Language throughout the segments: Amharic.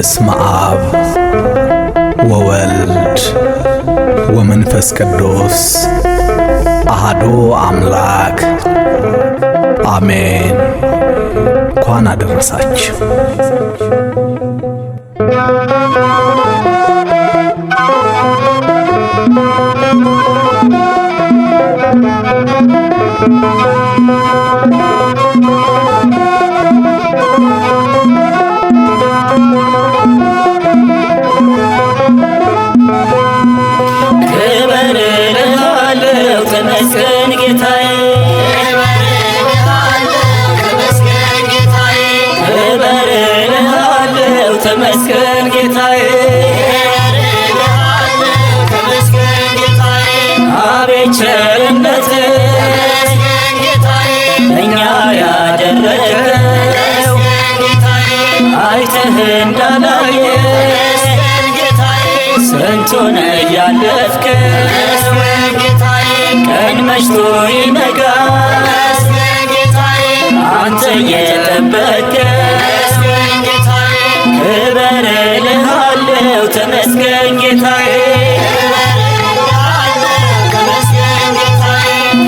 በስመ አብ ወወልድ ወመንፈስ ቅዱስ አሐዱ አምላክ አሜን። እንኳን አደረሳችሁ። ክበር እልሃለሁ ተመስገን ጌታዬ፣ ክበር እልሃለሁ ተመስገን ጌታዬ። አቤት ቸርነትህ እኛ ያደረገው አይተህ እንዳላየ ስንቱን እያለፍከው ቀን መሽቶ ይነጋል አንተ እየጠበቅከው። ክበር እልሃለሁ ተመስገን ጌታዬ፣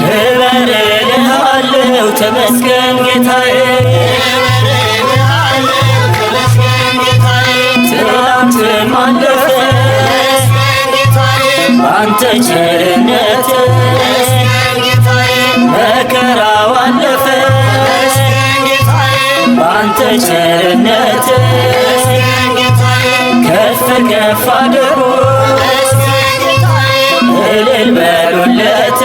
ክበር እልሃለሁ ተመስገን ጌታዬ። ትናንትም አለፈ ባንተ ቸርነት፣ መከራው አለፈ ባንተ ቸርነት፣ ከፍ ከፍ አድርጎ እልል በሉለት።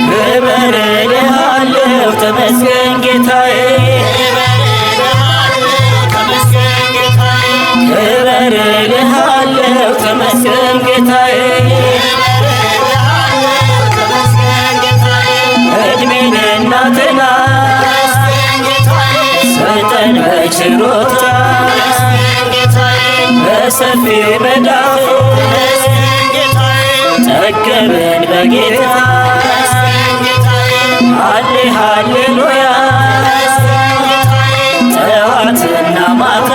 ክበር እልሃለሁ ተመስገን ጌታዬ፣ ክበር እልሃለሁ ተመስገን ጌታዬ። እድሜንና ጤና ሰጠን በችሮታ፣ በሰፊ መዳፉ ጠገብን በጌታ። ሃሌ ሃሌሉያ ጠዋትና ማታ።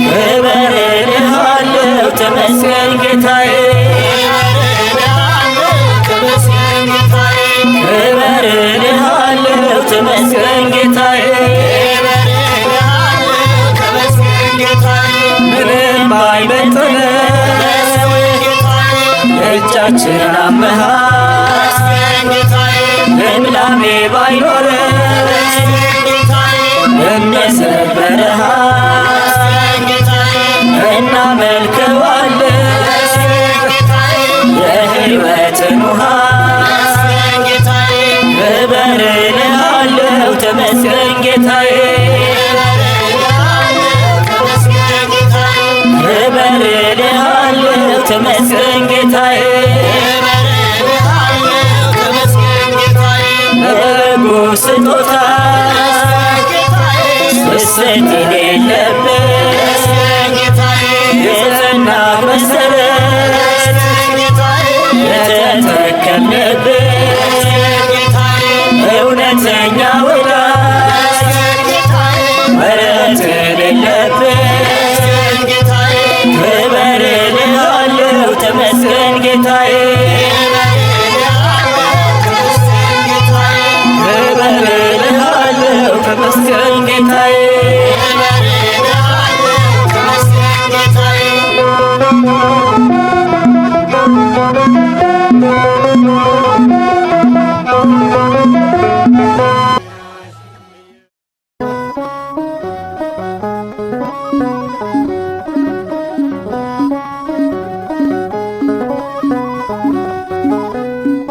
ክበር እልሃለሁ ተመስገን ጌታዬ፣ ክበር እልሃለሁ ተመስገን ጌታዬ። ምንም ባይመጥነው እጃችን አመሃ፣ ልምላሜ ባይኖረው እንደ በረሃ፣ እናመልከዋለን የሕይወትን ውሃ። ክበር እልሃለሁ ተመስገን ጌታዬ፣ ክበር እልሃለሁ ተመስገን ጌታዬ። በበጎ ስጦታ ስስት የሌለበት የጸና መሰረት የተተከልንበት እውነተኛ ወዳጅ ወረት የሌለበት። ክበር እልሃለሁ ተመስገን ጌታዬ፣ ክበር እልሃለሁ ተመስገን ጌታዬ።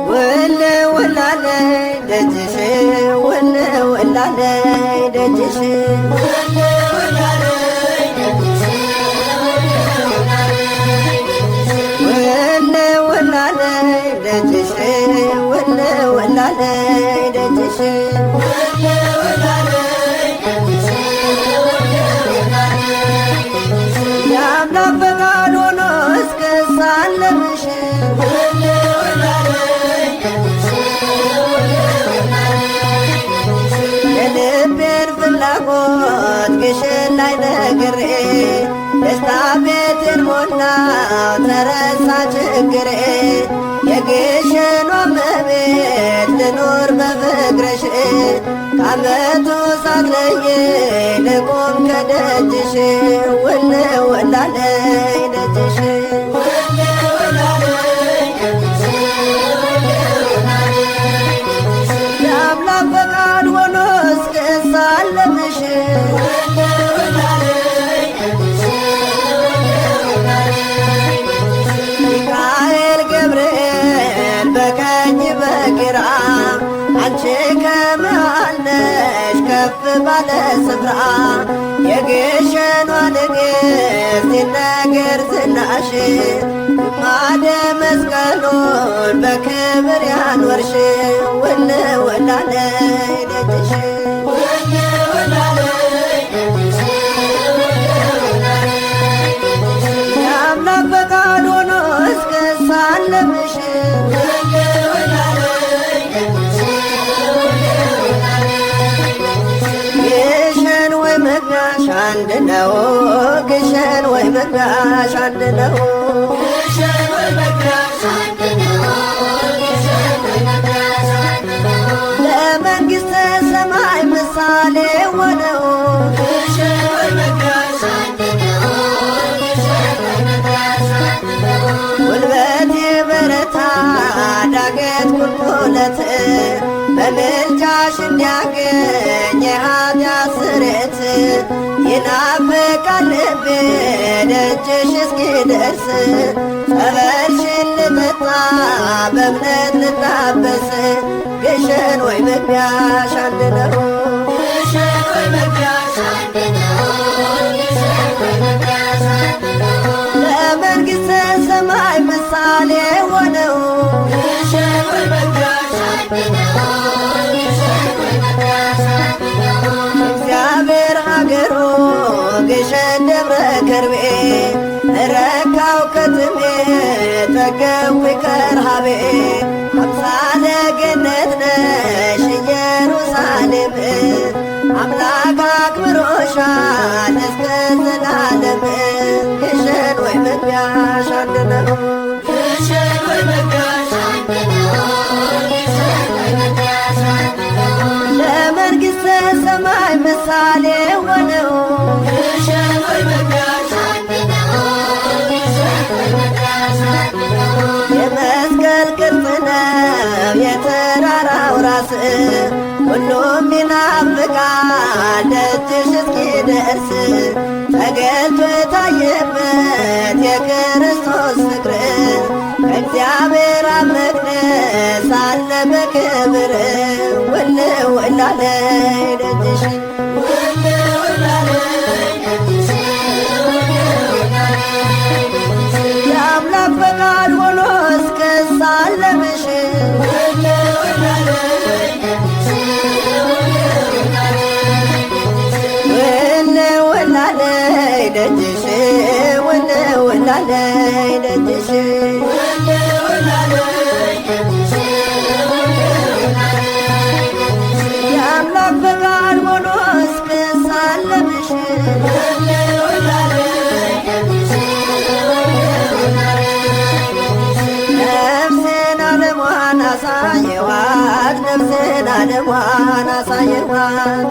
ወለ ወላለይ ደጅሽ፣ ወለ ወላለይ ደጅሽ፣ ወለ ወላለይ ደጅሽ፣ ወለ ወላለይ ደጅሽ፣ የአምላክ ፈቃድ ሆኖ እስክሳለምሽ፣ የልቤን ፍላጎት ከችግሬ የግሸኗ እመቤት ልኖር በፍቅርሽ ከዓመቱ ሳትለይ ልቁም ከደጅሽ ውል ውላለይ ደጅሽ የአምላክ ፈቃድ ሆኖ እስክሳለምሽ ሚካኤል ገብርኤል በቀኝ በግራ አንቺ ከመሃል ነሽ ከፍ ባለ ስፍራ የግሸኗ ንግሥት ሲነገር ዝናሽ ግማደ መስቀሉን በክብር ያኖርሽ ውል ውላለይ ደጅሽ የአምላክ ፈቃድ ሆኖ እስክሳለምሽ ግሸን ወይ መግቢያሽ አንድ ነው ግሸን ወይ መግቢያሽ አንድ ነው ለመንግሥተ ሰማይ ምሳሌ ሆነው ጉልበቴ በረታ ዳገት ቁልቁለት በምልጃሽ እንዲያገኝ የኃጢአት ስርየት ይናፍቃል ልቤ ደጅሽ እስኪደርስ ጸበልሽን ልጠጣ በእምነት ልታበስ ግሸን ወይ መግቢያሽ አንድ ነው ለመንግሥተ ሰማይ ምሳሌ ሆነው እግዚአብሔር ሀገሩ ግሸን ደብረ ከርቤ ረካው ከትሜ ጠገብኩ ከረሃቤ አምሳለ ገነት ነሽ ኢየሩሳሌም አምላክ አክብሮሻል እስከ ዘላለም ግሸን ወይ መግቢያሽ አንድ ነው ለመንግሥተ ሰማይ ምሳሌ ሆነው የመስቀል ቅርጽ ነው የተራራው ራስ ሁሉም ይናፍቃል ደጅሽ እስኪደርስ ተገልጦ የታየበት የክርስቶስ ፍቅር ከእግዚአብሔር አብ መቅደስ አለ በክብር ውል ውላለይ ደጅሽ የአምላክ ፈቃድ ሆኖ እስክሳለምሽ ውል ውላለይ ደጅሽ ውል ውላለይ ደጅሽ የአምላክ ፈቃድ ሆኖ እስክሳለምሽ ነፍሴን ዓለሟን አሳየኋት ነፍሴን ዓለሟን አሳየኋት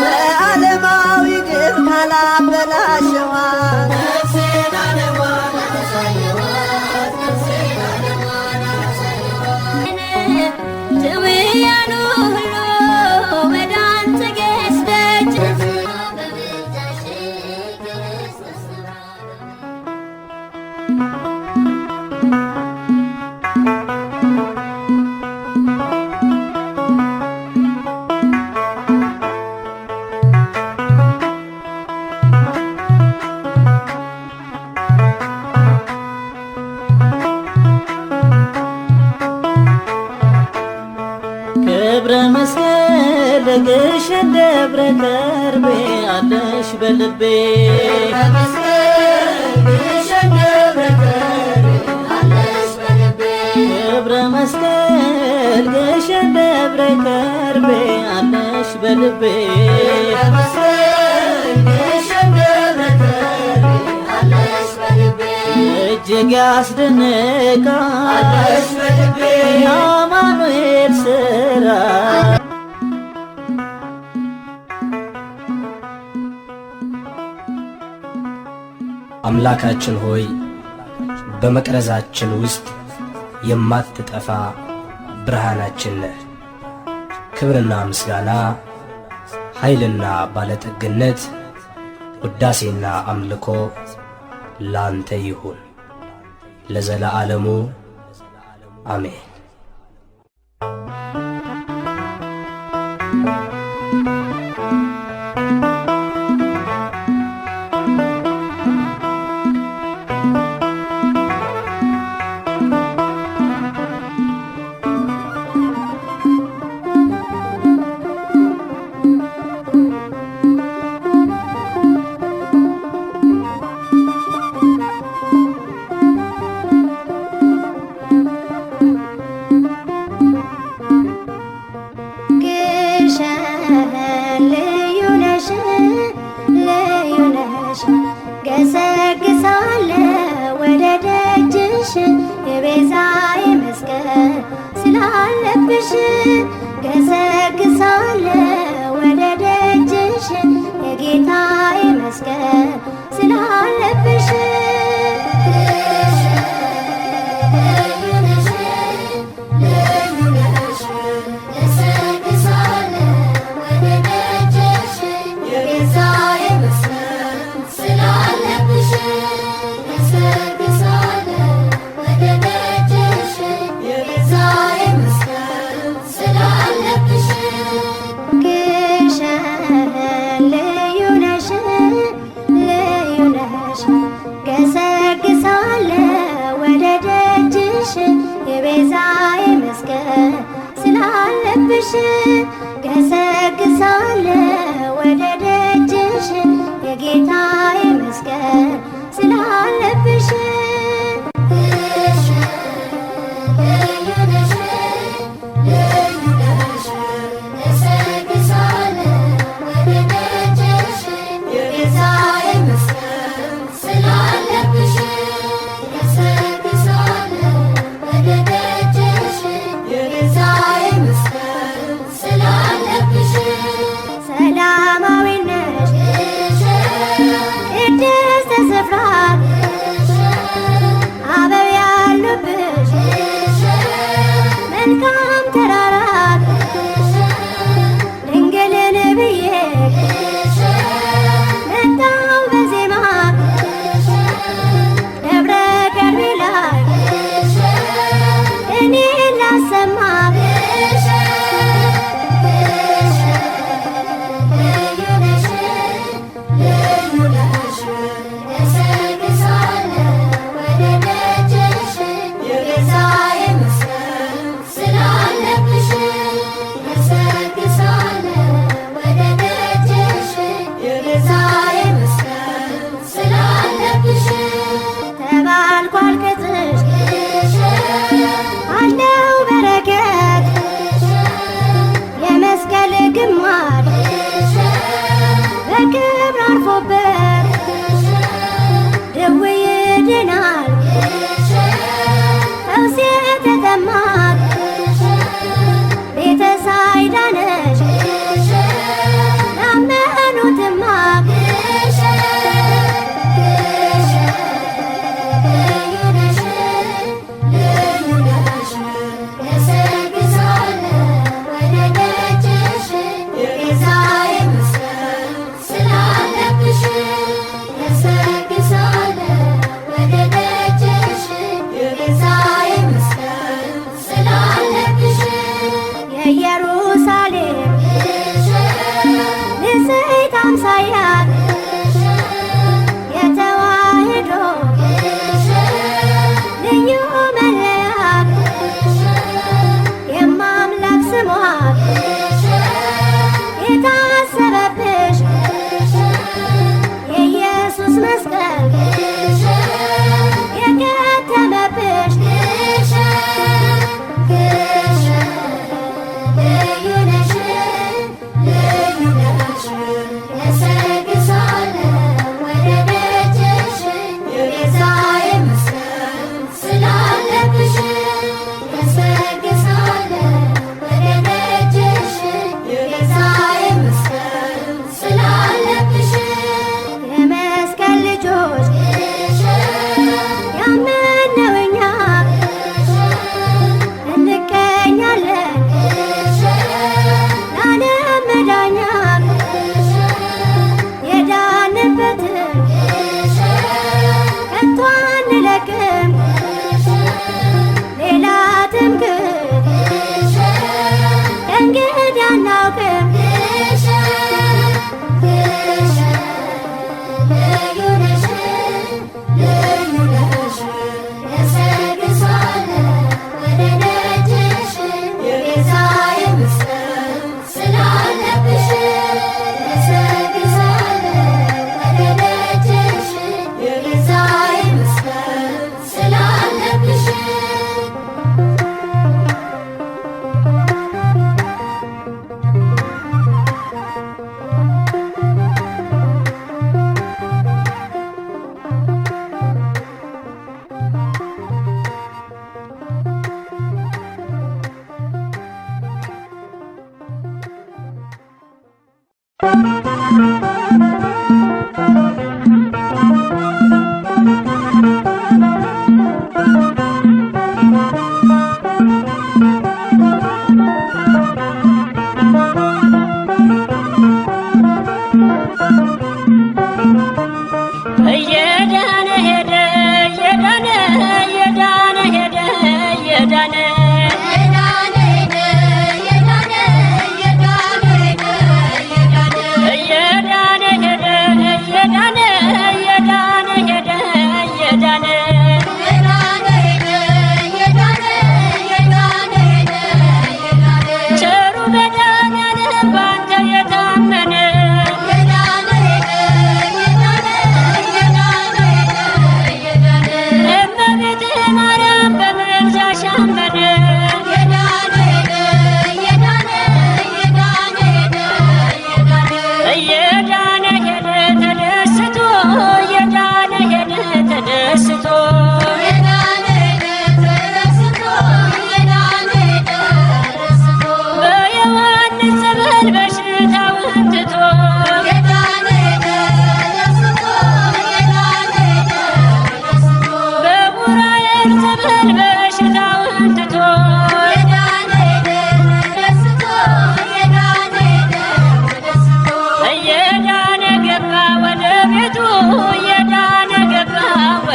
በዓለማዊ ግብ ካላበላሸኋት ድውያኑ ሁሉ ወደ አንተ ገስደች ክብረ መስቀል ግሸን ደብረ ከርቤ አለሽ በልቤ ክብረ መስቀል ግሸን ደብረ ከርቤ አለሽ በልቤ መስቀል እጅግ ያስደንቃል የአማኑኤል ሥራ። አምላካችን ሆይ፣ በመቅረዛችን ውስጥ የማትጠፋ ብርሃናችን ነህ። ክብርና ምስጋና፣ ኃይልና ባለጠግነት፣ ውዳሴና አምልኮ ላንተ ይሁን ለዘለዓለሙ፣ አሜን። ግሸን ልዩ ነሽ፣ ልዩ ነሽ፣ ገሰግሳለሁ ወደ ደጅሽ፣ የቤዛዬ መስቀል ስላለብሽ። ገሰግሳለሁ ወደ ደጅሽ፣ የጌታዬ መስቀል ስላለብሽ። ልዩ ነሽ፣ ልዩ ነሽ፣ ገሰግሳለሁ ወደ ደጅሽ፣ የቤዛዬ መስቀል ስላለብሽ። ገሰግሳለሁ ወደ ደጅሽ፣ የቤዛዬ መስቀል ስላለብሽ። ግሸን ልዩ ነሽ፣ ልዩ ነሽ፣ ገሰግሳለሁ ወደ ደጅሽ፣ የቤዛዬ መስቀል ስላለብሽ። ገሰግሳለሁ ወደ ደጅሽ፣ የጌታዬ መስቀል ስላለብሽ። ግሸን ልዩ ነሽ፣ ልዩ ነሽ፣ ገሰግሳለሁ ወደ ደጅሽ፣ የቤዛዬ መስቀል ስላለብሽ። ገሰግሳለሁ ወደ ደጅሽ፣ የቤዛዬ መስቀል ስላለብሽ።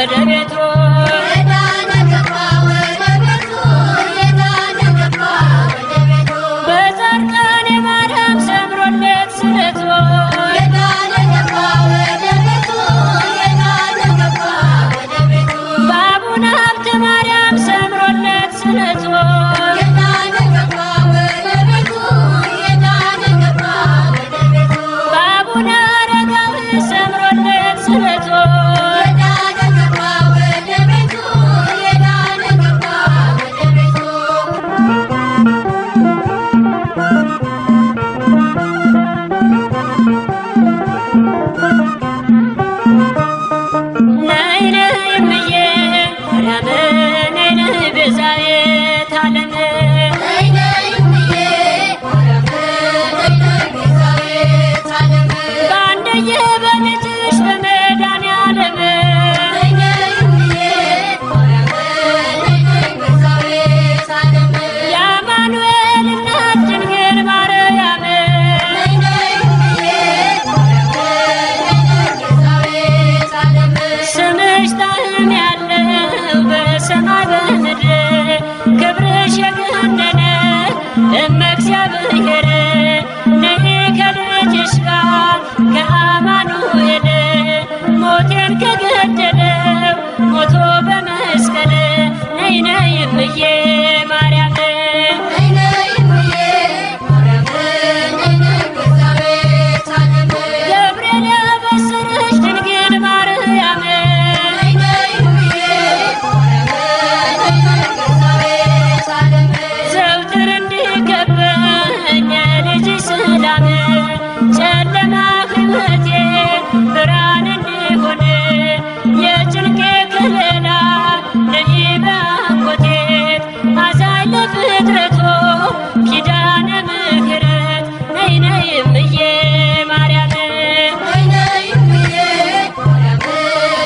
ወደ ቤቱ። የዳነ ገባ ወደ ቤቱ፣ የዳነ ገባ ወደ ቤቱ። በጻድቃኔ ማርያም ሰምሮለት ስለቱ። የዳነ ገባ ወደ ቤቱ፣ የዳነ ገባ ወደ ቤቱ። በአቡነ ሀብተ ማርያም ሰምሮለት ስለቱ። የዳነ ገባ ወደ ቤቱ፣ የዳነ ገባ ወደ ቤቱ። በአቡነ አረጋዊ ሰምሮለት ስለቱ። የዳነ ገባ ወደ ቤቱ፣ የዳነ ገባ ወደ ቤቱ። ነይ ነይ እምዬ ማርያም፣ ነይ ነይ ቤዛዊተ ዓለም። ነይ ነይ እምዬ ማርያም፣ ነይ ነይ ቤዛዊተ ዓለም። በአንድዬ በልጅሽ በመድኃኔዓለም። ነይ ነይ እምዬ ማርያም፣ ነይ ነይ ቤዛዊተ ዓለም። የአማኑኤል እናት ድንግል ማርያም። ነይ ነይ እምዬ ማርያም፣ ነይ ነይ ቤዛዊተ ዓለም። ስምሽ ጣዕም ያለው በሰማይ በምድር፣ ክብርሽ የገነነ እመ እግዚአብሔር፣ ነይ ከልጅሽ ጋር ከአማኑኤል፣ ሞቴን ከገደለው ሞቶ በመስቀል፣ ነይ ነይ እምዬ ማርያም። ነይ ነይ እምዬ ማርያም፣ ነይ ነይ ቤዛዊተ ዓለም። ገብርኤል ያበሰረሽ ድንግል ማርያም። ነይ ነይ እምዬ ማርያም፣ ነይ ነይ ቤዛዊተ ዓለም። ዘውትር እንዲከበኝ የልጅሽ ሰላም፣ ጨለማ ሕይወቴ ብርሃን እንዲሆን፣ የጭንቄ ከለላ ነይ በአኮቴት፣ አዛኝ ለፍጥረቱ ኪዳነ ምሕረት፣ ነይ ነይ እምዬ ማርያም። ነይ ነይ እምዬ ማርያም፣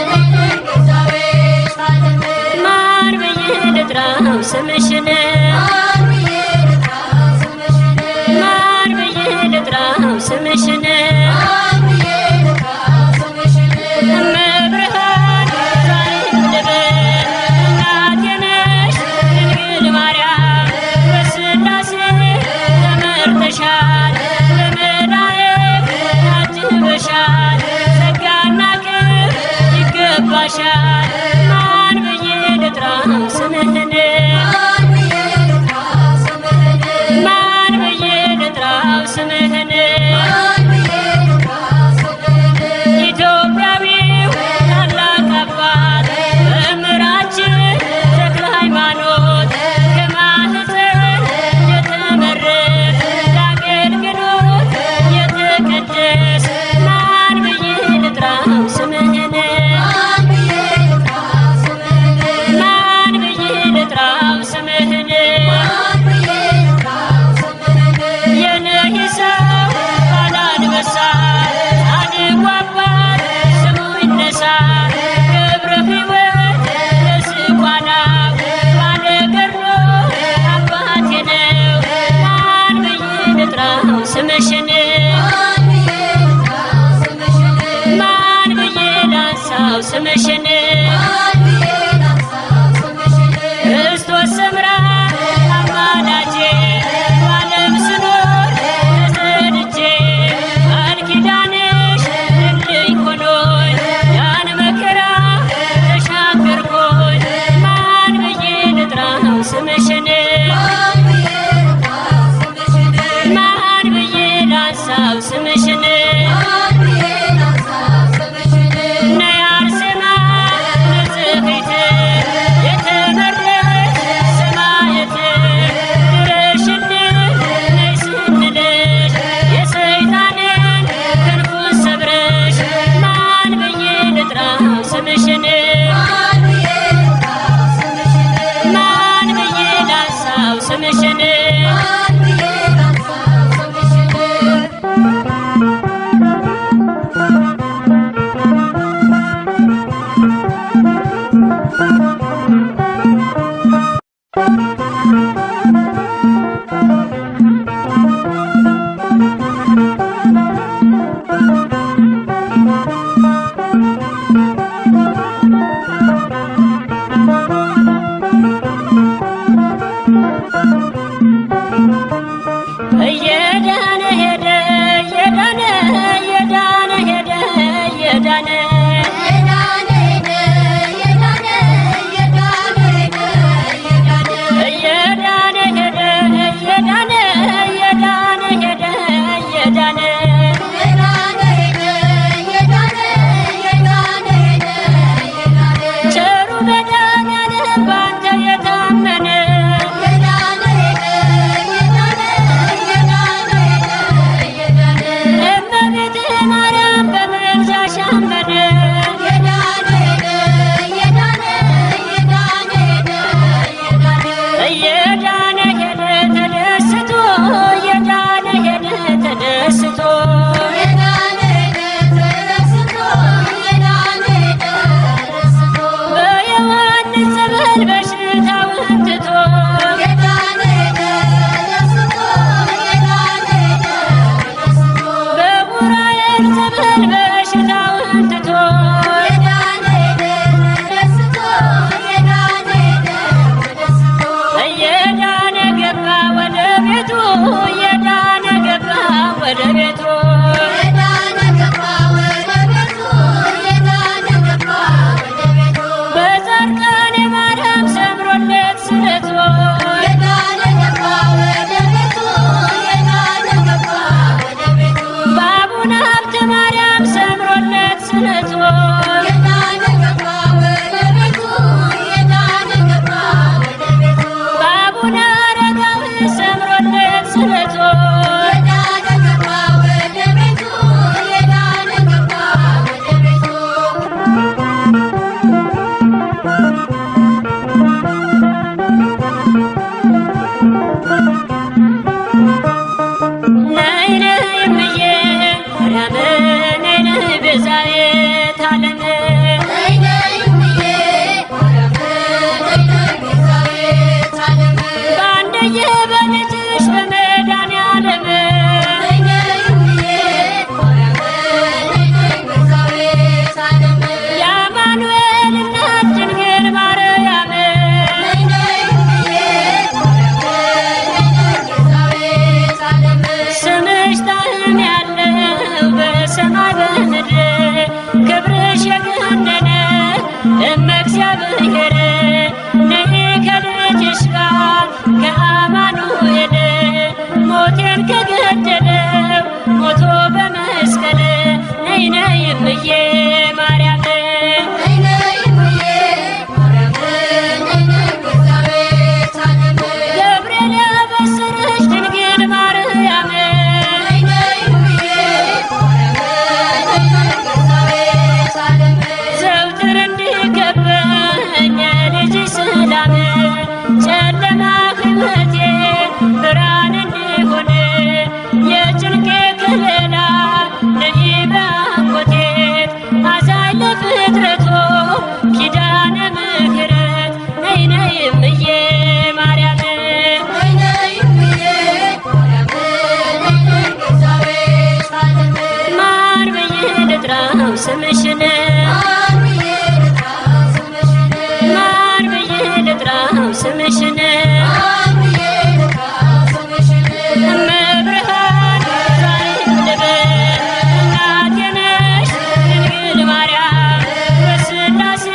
ነይ ነይ ቤዛዊተ ዓለም። ማን ብዬ ልጥራው ስምሽን? ማን ብዬ ልጥራው ስምሽን? ማን ብዬ ልጥራው ስምሽን? ማን ብዬ ልጥራው ስምሽን? እመብርሃን ዛሬም ልበል እናቴ ነሽ ድንግል ማርያም፣ በሥላሴ ተመርተሻል፣ በመላእክት ታጅበሻል፣ ጸጋና ክብር ይገባሻል። ማን ብዬ ልጥራው ስምህን? ማን ብዬ ልጥራው ስምህን? ማን ብዬ ልጥራው ስምህን? ማን ብዬ ልጥራው ስምህን? ኢትዮጵያዊው ታላቅ አባት መምህራችን ተክለ ሃይማኖት፣ ከማኅፀን የተመረጥ ለአገልግሎት የተቀደስ፣ ማን ብዬ ልጥራው ስምህን? ማን ብዬ ልጥራው ስምህን? ማን ብዬ ስለቶ የዳነ ገባ ወደ ቤቱ፣ የዳነ ገባ ወደ ቤቱ። በአቡነ ሀብተ ማርያም ሰምሮለት ስለቶ የዳነ ገባ ወደ ቤቱ፣ የዳነ ገባ ወደ ቤቱ። በአቡነ አረጋዊ ሰምሮለት ስለቶ የዳነ ገባ ወደ ቤቱ፣ የዳነ ገባ ወደ ቤቱ። ነይ ነይ እምዬ ማርያም ነይ ነይ ቤዛዊተ ዓለም ነይ ነይ እምዬ ማርያም ነይ ነይ ቤዛዊተ ዓለም። በአንድዬ በልጅሽ በመድኃኔዓለም ነይ ነይ እምዬ ማርያም ነይ ነይ ቤዛዊተ ዓለም። የአማኑኤል እናት ድንግል ማርያም ነይ ነይ እምዬ ማርያም ነይ ነይ ቤዛዊተ ዓለም። ስምሽ ጣዕም ያለው በሰማይ በምድር ክብርሽ የገነነ እመ እግዚአብሔር ነይ ከልጅሽ ጋር ከአማኑኤል ሞቴን ከገደለው ሞቶ በመስቀል ነይ ነይ እምዬ ማርያም ነይ ነይ እምዬ ማርያም ነይ ነይ ቤዛዊተ ዓለም። ገብርኤል ያበሰረሽ ድንግል ማርያም ነይ ነይ እምዬ ማርያም ነይ ነይ ቤዛዊተ ዓለም። ዘውትር እንዲከበኝ የልጅሽ ሰላም ጨለማ ሕይወቴ ብርሃን እንዲሆን የጭንቄ ከለላ ነይ በአኮቴት አዛኝ ለፍጥረቱ ኪዳነ ምሕረት ነይ ነይ እምዬ ማርያም ነይ ነይ እምዬ ማርያም ነይ ነይ ቤዛዊተ ዓለም። ማር ብዬ ልጥራው ስምሽን ማን ብዬ ልጥራው ስምሽን? ማር ብዬ ልጥራው ስምሽን ማን ብዬ ልጥራው ስምሽን? እመብርሃን ዛሬም ልበል እናቴ ነሽ ድንግል ማርያም በሥላሴ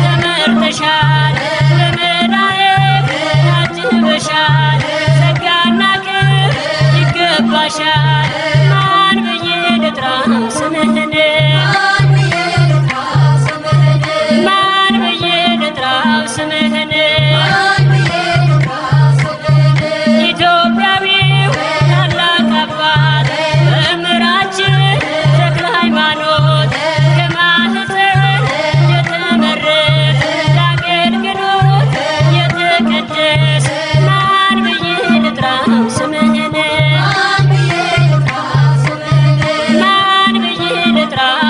ተመርተሻል በመላእክት ታጅበሻል ጸጋና ክብር ይገባሻል ማን ብዬ ልጥራው ስምህን ማን ብዬ ልጥራው ስምህን? ማን ብዬ ልጥራው ስምህን ማን ብዬ ልጥራው ስምህን? ኢትዮጵያዊው ታላቅ አባት መምህራችን ተክለ ሃይማኖት ከማኅፀን የተመረጥ ለአገልግሎት የተቀደስ ማን ብዬ ልጥራው ስምህን ማን ብዬ ልጥራው ስምህን? ማን ብዬ ልጥራው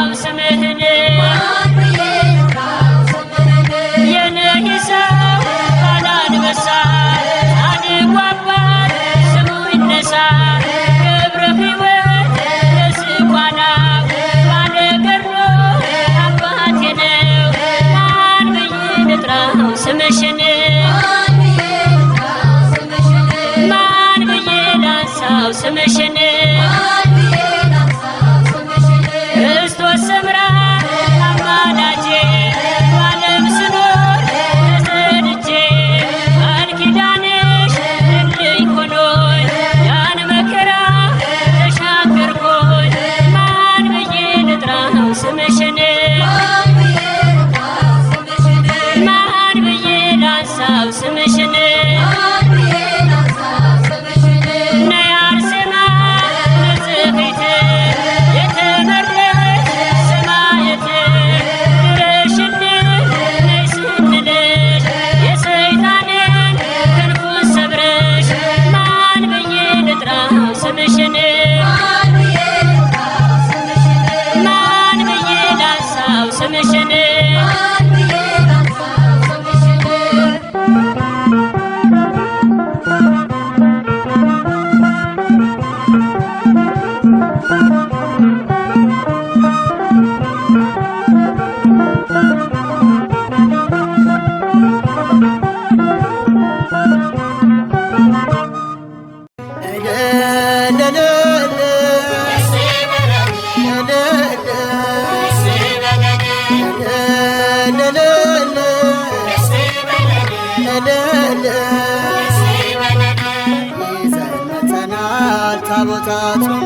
ታቦታቱን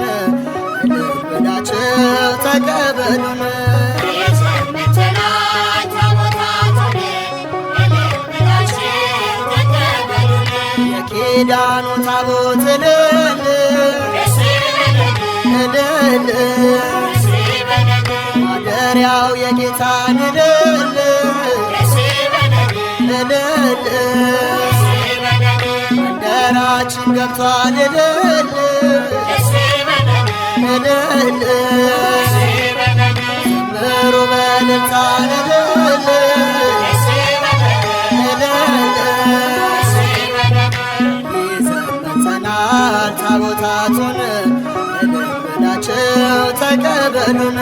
እልል ብላችሁ ተቀበሉን። የኪዳኑ ታቦት እልል እልል ማደሪያው የጌታን እልል እልል መንደራችን ገብቷል እልል እልል ዘምሩ በእልልታ እልል እልል ይዘን መጥተናል ታቦታቱን እልል ብላችሁ ተቀበሉን።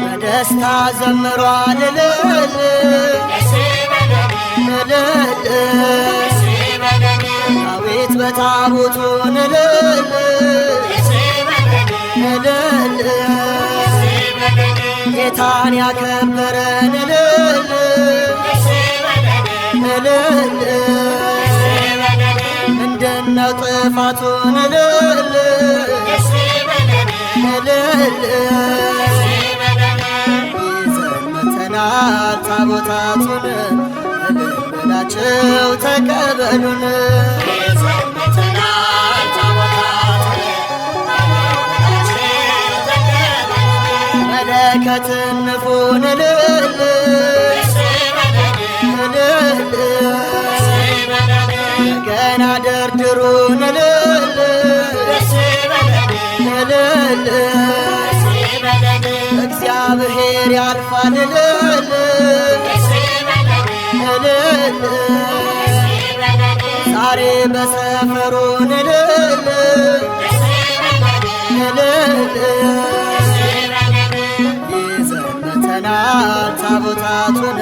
በደስታ ዘምሯል እልል እልል ዳዊት በታቦቱን እልል እልል ጌታን ያከበረን እልል እልል ምንድነው ጥፋቱን እልል እልል ይዘን መጥተናል ታቦታቱን እልል ብላችሁ ተቀበሉን። መለከትን ንፉን እልል እልል ገና ደርድሩን እልል እልል እግዚአብሔር ያልፋል እልል እልል ዛሬ በሰፈሩን እልል እልል ይዘን መጥተናል ታቦታቱን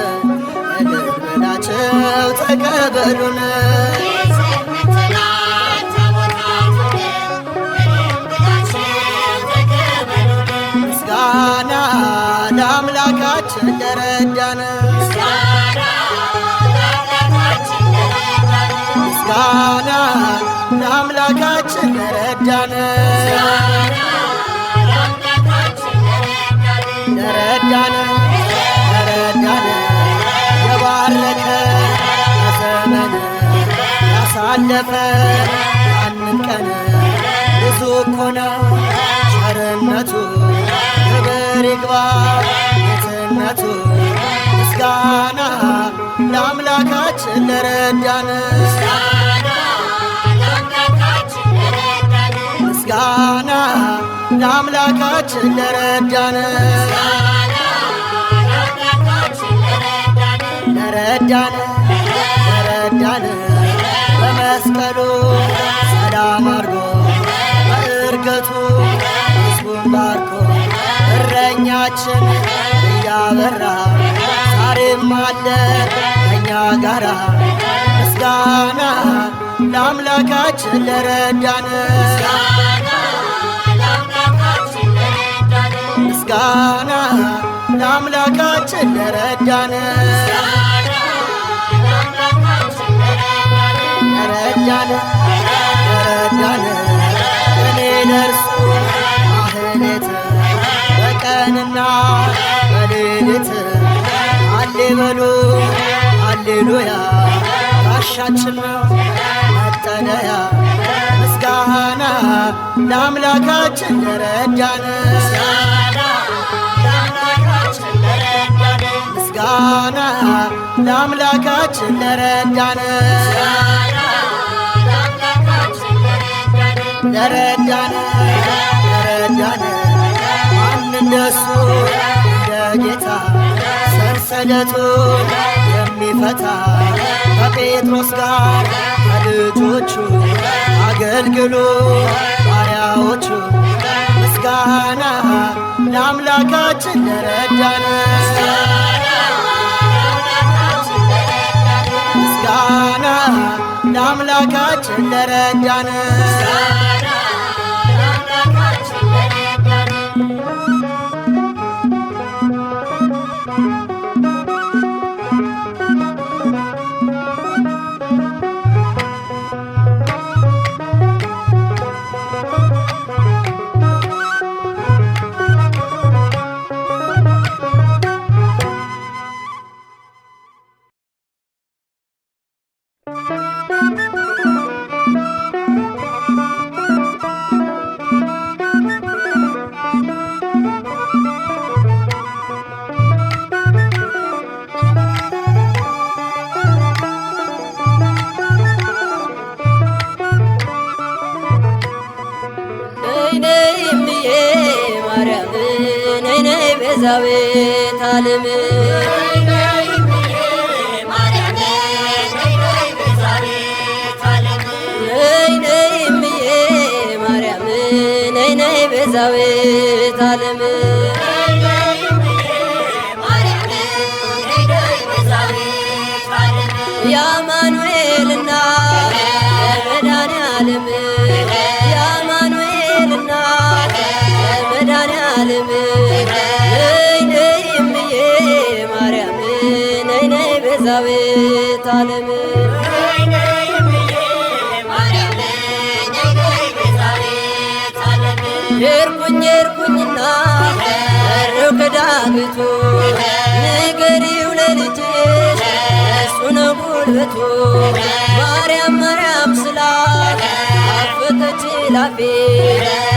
እልል ብላችሁ ተቀበሉን። ምስጋና ለአምላካችን ለረዳን፣ ምስጋና ለአምላካችን ለረዳን፣ ለረዳን ለረዳን የባረከ በዘመን ያሳለፈ ያንን ቀን ብዙ እኮ ነው ቸርነቱ፣ ክብር ይግባ ጌትነቱ። ምስጋና ለአምላካችን ለረዳን፣ ምስጋና ለአምላካችን ለረዳን፣ ለረዳን ለረዳን በመስቀሉ ሰላም አድርጎ በእርገቱ ሕዝቡን ባርኮ እረኛችን እያበራ ዛሬም አለ ከኛ ጋራ። ምስጋና ለአምላካችን ለረዳን፣ ምስጋና ለአምላካችን ለረዳን፣ ለረዳን ለረዳን እኔ ለእርሱ ማህሌት በቀንና በሌሊት አሌ በሉ አሌሉያ ጋሻችን ነው መጠለያ። ምስጋና ለአምላካችን ለረዳን፣ ምስጋና ለአምላካችን ለረዳን፣ ለረዳን ለረዳን ማን እንደሱ እንደ ጌታ ሰንሰለቱን የሚፈታ ከጴጥሮስ ጋር ከልጆቹ አገልግሎ ባሪያዎቹ። ምስጋና ለአምላካችን ለረዳን፣ ምስጋና ለአምላካችን ለረዳን። ማርያም ነይ ነይ ቤዛዊተ ዓለም። ነይ ነይ እምዬ ማርያም ነይ ነይ ቤዛዊተ ዓለም። የአማኑኤል እናት የመድኃኔዓለም፣ የአማኑኤል እናት የመድኃኔዓለም፣ ነይ ነይ እምዬ ማርያም ነይ ነይ ቤዛዊተ ዓለም። ሄድኩኝ ሄድኩኝና ቀረሁ ከዳገቱ፣ ንገሪው ለልጅሽ እሱ ነው ጉልበቱ። ማርያም ማርያም ስላት አፈተች ላፌ፣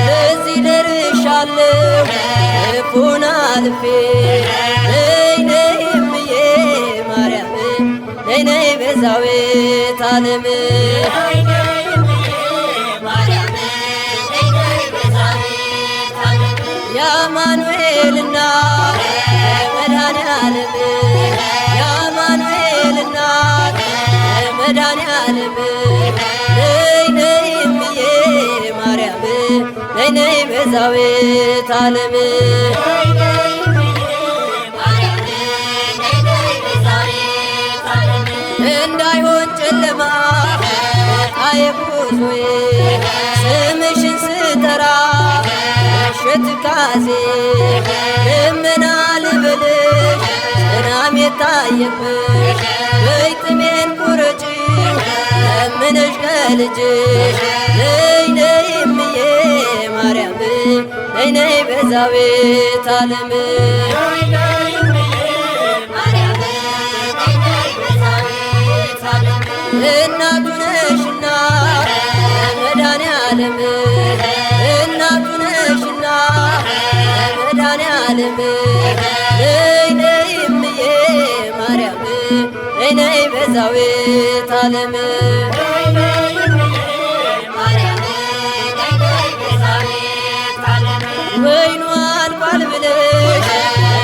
ለዚህ ደርሻለሁ ክፉን አልፌ። ነይ ነይ እምዬ ማርያም ነይ ነይ ቤዛዊተ ዓለም። የአማኑኤል እናት የመድኃኔዓለም፣ የአማኑኤል እናት የመድኃኔዓለም፣ ነይ ነይ እምዬ ማርያም ነይ ነይ ቤዛዊተ ዓለም። እንዳይሆን ጨለማ ጣዬ ጉዞዬ፣ ስምሽን ስጠራ ሽትካዜ፣ ልመና ልበልሽ ዝናም የታየብሽ፣ በይ ጥሜን ቁረጪው ለምነሽ ከልጅሽ። ነይ ነይ እምዬ ማርያም ነይ ነይ ቤዛዊተ ዓለም። እናቱ ነሽና መድኃኔዓለም፣ እናቱ ነሽና መድኃኔዓለም፣ ነይ ነይ እምዬ ማርያም ነይ ነይ ቤዛዊተ ዓለም። ወይኑ አልቋል ብለሽ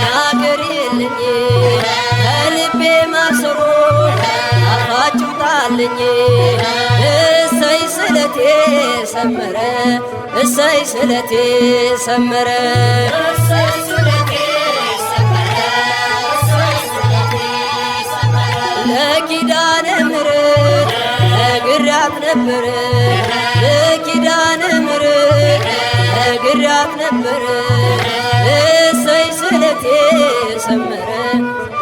ተናገሪልኝ፣ ከልቤ ማሰሮ አፋችሁ ጣልኝ። እሰይ ስለቴ ሰመረ፣ እሰይ ስለቴ ሰመረ። ለኪዳነ ምሕረት ነግሬያት ነበረ፣ ለኪዳነ ምሕረት ነግሬያት ነበረ። እሰይ ስለቴ ሰመረ፣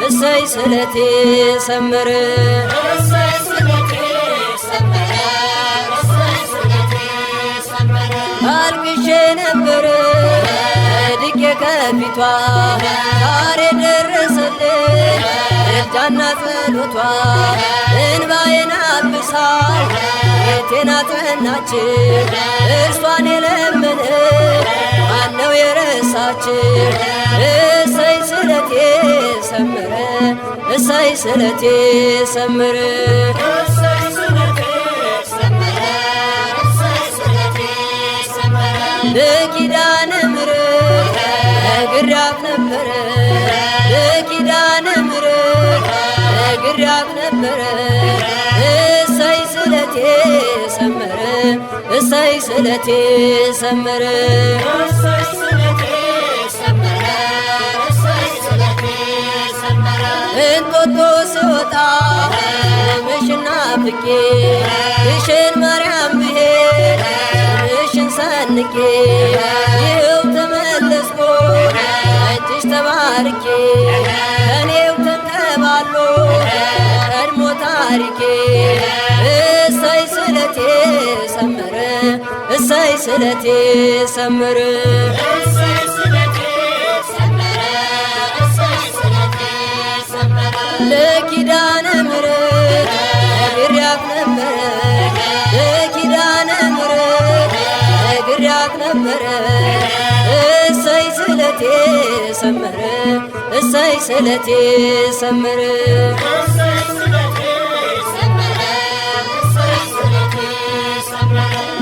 እሰይ ስለቴ ሰመረ። አልቅሼ ነበረ ድቄ ከፊቷ፣ ዛሬ ደረሰልኝ እርጃና ጸሎቷ። እንባዬን አብሳ ቤቴን አጸናችው፣ እርሷን የለመነ ማነው የረሳችው? እሰይ ስለቴ ሰመረ፣ እሰይ ስለቴ ሰመረ። ለኪዳነ ምሕረት ነግሬያት ነበረ፣ ለኪዳነ ምሕረት ነግሬያት ነበረ። እሰይ ስለቴ ሰመረ፣ እሰይ ስለቴ ሰመረ። እንጦጦ ስወጣ ስምሽን ናፍቄ፣ ግሸን ማርያም ብሄድ ስምሽን ሰንቄ፣ ይኸው ተመለስኩ እጅሽ ተባርኬ፣ ከኔው ተንከባሎ ቀድሞ ታሪኬ። እሰይ ስለቴ ሰመረ፣ እሰይ ስለቴ ሰመረ። ለኪዳነ ምሕረት ነግሬያት ነበረ፣ ለኪዳነ ምሕረት ነግሬያት ነበረ። እሰይ ስለቴ ሰመረ፣ እሰይ ስለቴ ሰመረ።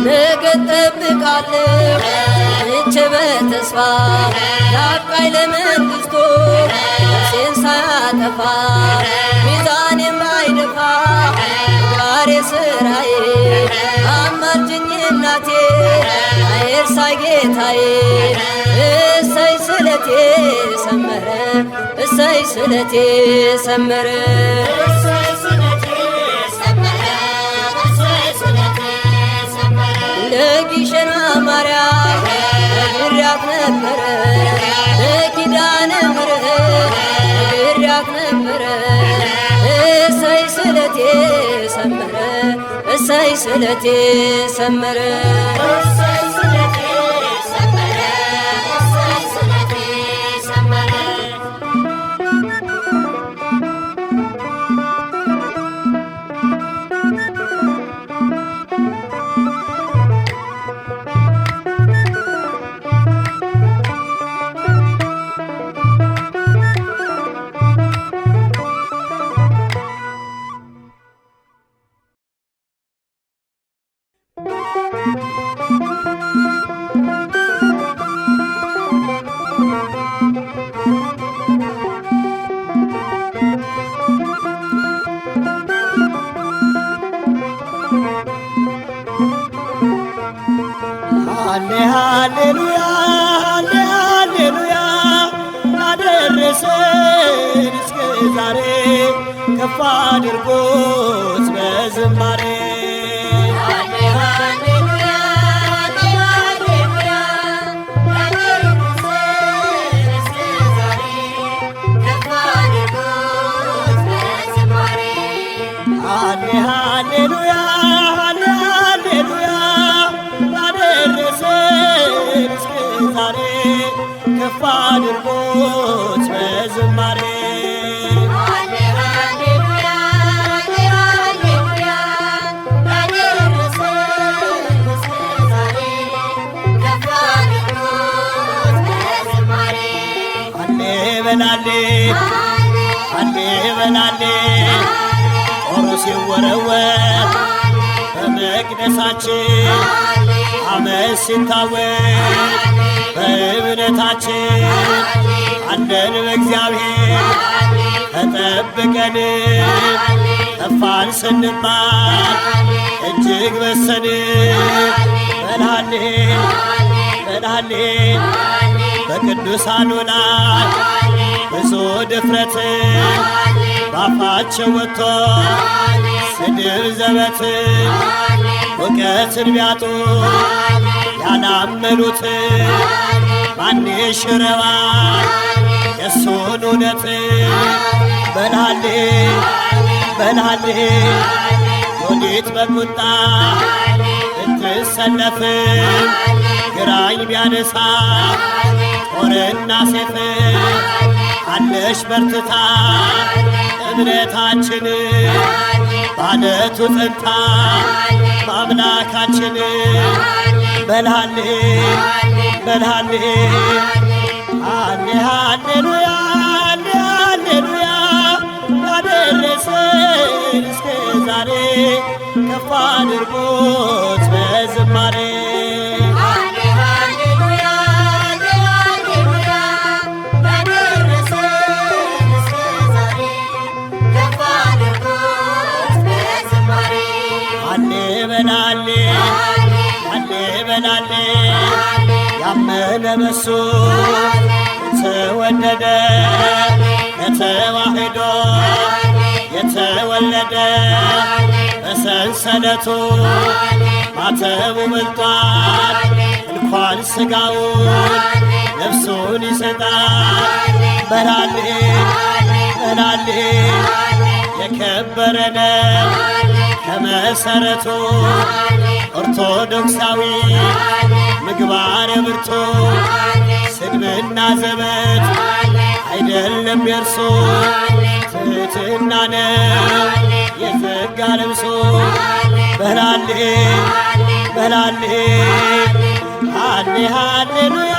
ነገ እጠብቃለሁ ሰምቼ በተስፋ ላብቃኝ ለመንግስቱ ነፍሴን ሳያጠፋ ሚዛን የማይደፋ ምግባሬ ስራዬ አማልጅኝ እናቴ አይርሳኝ ጌታዬ። እሰይ ስለቴ ሰመረ እሰይ ስለቴ ሰመረ። ለጊሸኗ ማርያም ነግሬያት ነበረ፣ ለኪዳነ ምሕረት ነግሬያት ነበረ። እሰይ ስለቴ ሰመረ እሰይ ስለቴ ሰመረ። ሃሌ ሃሌሉያ ሃሌ ሃሌሉያ ላደረሰን እስከ ዛሬ ከፍ አድርጎት በዝማሬ። ሃሌ ሃሌሉያ ሃሌ ሃሌሉያ ላደረሰን እስከ ዛሬ ከፍ አድርጎት በዝማሬ። ሃሌ በላሌ ሃሌ በላሌ ጦሩ ሲወረወር በመቅደሳችን አመፅ ሲታወጅ በእምነታችን አለን በእግዚአብሔር ተጠብቀን ጠፋን ስንባል እጅግ በሰን። በልሃሌ በልሃሌ በቅዱሳኑ ላይ ብዙ ድፍረት ባፋቸው ወጥቶ ስድብ ዘበት እውቀትን ቢያጡ ያላመኑት ማን ይሽረዋል የእሱን እውነት? በልሃሌ በልሃሌ ዮዲት በቁጣ ብትሰለፍም ግራኝ ቢያነሳ ጦርና ሴፍ አለሽ በርትታ እምነታችን ባለቱ ጸንታ በአምላካችን። በልሃሌ በልሃሌ ሃሌ ሃሌሉያ ሃሌ ሃሌሉያ ላደረሰን እስከ ዛሬ ከፍ አድርጎት በዝማሬ። ሃሌ በላሌ ሃሌ በላሌ ያመነ በሱ የተወደደ ከተዋሕዶ የተወለደ በሰንሰለቱ ማተቡ በልጧል እንኳን ስጋውን ነፍሱን ይሰጣል። በላሌ በላሌ የከበረ ነው ከመሰረቱ ኦርቶዶክሳዊ ምግባረ ብርቱ ስድብና ዘበት አይደለም የእርሱ ትሕትና ነው የዘጋ ልብሱ። በላሌ በላሌ ሃሌ ሃሌሉያ።